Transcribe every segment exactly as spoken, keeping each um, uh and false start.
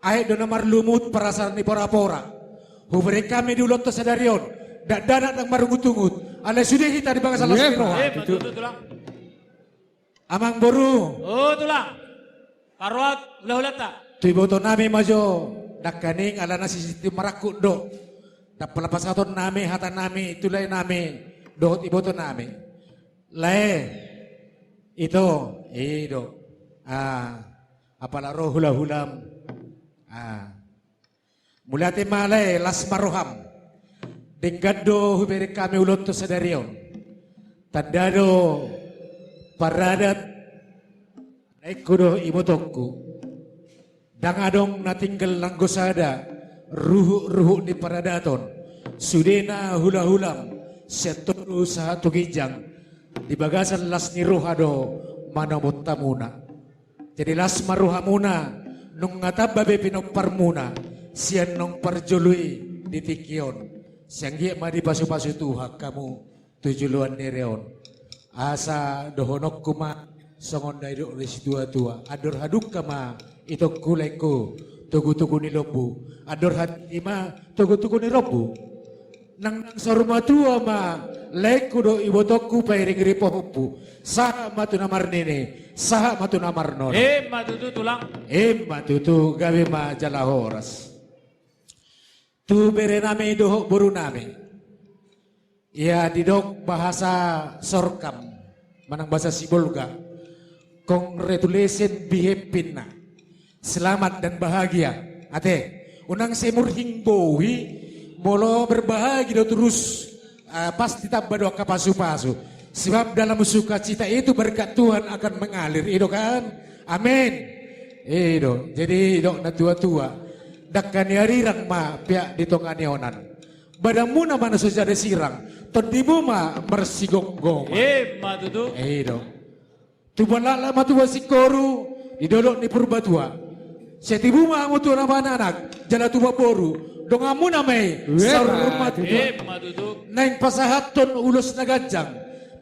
Aek do na marlumut, parasar ni pora-pora. Hubereng hami di ulaonta sadari on, dakdanak ndang marungut-ungut, alai sude hita di bagasan las ni roha. Emma tutu, Tulang. Amangboru. O, Tulang. Parrohahon hula-hulanta. Tu ibotonami ma jo, dangkaning alana sisip marangkup do. Ndang pala pasahaton nami hatanami tu laenami dohot ibotonami. Lae, ito, i do. Ah, apala ro hula-hulam. Ah. Mauliate ma lae, las ma roham. Denggan do hubereng hami ulaonta sadari on. Tanda do paradat laengku dohot ibotongku. Ndang adong na tinggal nanggo sada ruhut-ruhut ni paradaton. Sudena hula-hulam, sian toru sahat tu ginjang, di bagasan las ni roha do manomot hamuna. Jadi las ma rohamuna, nunga tamba be pinomparmuna sian naung parjolo i di tingki on. Sai anggiat ma dipasu-pasu Tuhan hamu tu joloan ni ari on. Asa dohononku ma songon na nidok ni situa-tua: Andor hadungka ma itongku, laengku, togu-togu ni lombu. Andor hatiha ma togu-togu ni lombu. Nang, nang saur matua ma laengku dohot ibotongku pairing ripohonku. Sahat ma tu na marnini, sahat ma tu na marnono. Emma tutu, Tulang. Emma tutu, gabe ma jala horas. Tu berenami dohot borunami. Ia didok bahasa Sorkam manang bahasa Sibolga, congratulations, be happy, ninna. Selamat dan bahagia. Ate, unang sai murhing bohi, molo berbahagia do terus, ah, pasti tamba do angka pasu-pasu. Sebab dalam sukacita itu berkat Tuhan akan mengalir, i do kan? Amin. I do. Jadi didok na tua-tua, dangka ni arirang ma peak di tonga ni onan. Badanmuna ma na so jadi sirang, tondimu ma marsigomgoman. Emma tutu. I do. Tubuan laklak ma tubuan singkoru di dolok ni Purbatua. Sai tibu ma hamu tu anak, jala tubuan boru, donganmuna ma i. Emma tutu. Saur matua. Emma tutu. Naeng pasahathon ulos na ganjang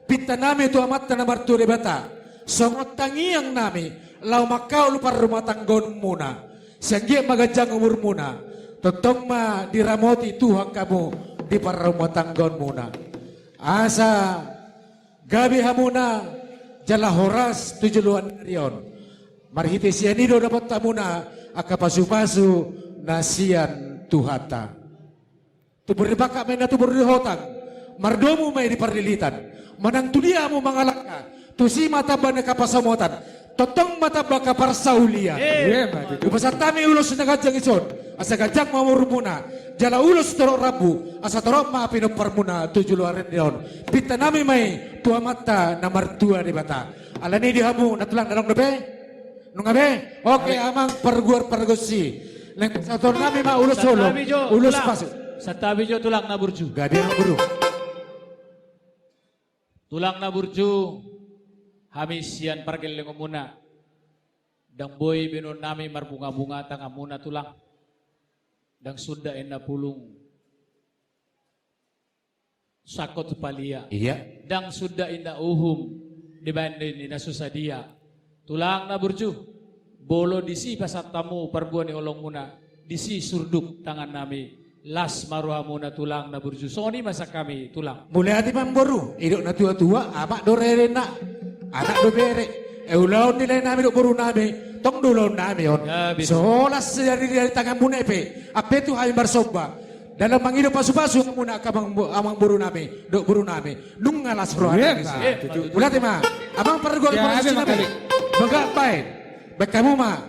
pintanami tu Amanta na martua Debata, songon tangiangnami laho mangkaol parrumatanggaonmuna. Sai anggiat ma ganjang umurmuna, tongtong ma diramoti Tuhan hamu di parrumatanggaonmuna. Asa gabe hamuna jala horas tu joloan ni ari on. Marhite sian i do dapot hamuna angka pasu-pasu na sian Tuhanta. Tubu ni pangkang ma inna tubu ni hotang, mardomu ma i di parlilitan. Manang tu dia hamu mangalangka, tusi ma tamba angka pasamotan, tongtong ma tamba angka parsaulian. Emma tutu. Hupasahat hami ulos na ganjang dison, asa ganjang ma umurmuna, jala ulos torop rambu, asa torop ma pinomparmuna tu joloan ni ari on. Pintanami ma i tu Amanta na martua Debata. Alani i di hamu na tulang, na adong dope? Nunga be? Oke, amang parguar pargonsi. Naeng pasahaton nami ma ulos holong, ulos pasu. Santabi jo, Tulang na burju. Gabe, amang boru. Tulang na burju, hami sian pargellengonmuna, ndang boi be nuaennami marbunga-bunga tanganmuna, Tulang. Ndang suda inna pulung sangkot palia. Iya. Ndang suda inna uhum dibaen ni na so sadia. Tulang na burju, molo disi pasahat hamu parbue ni holongmuna, disi surduk tangannami. Las ma rohamuna, Tulang na burju. Songon i ma sian hami, Tulang. Mauliate, amang boru. Didok na tua-tua, amak do rerena, anak do bere. Eh, ulaon ni laenami dohot borunami, tong do ulaonnami on. Ya, betul. So las sadari-ari tanganmuna i pe, ampe tu hami marsomba, dalan mangido pasu-pasu hamuna angka amang bo-, amang borunami dohot borunami, nunga las rohanami. Iya, tutu. Mauliate ma. Amang parguar pargonsinami. Bagak baen. Baen hamu ma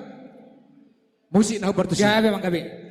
musik na hombar tusi. Gabe, amang, gabe.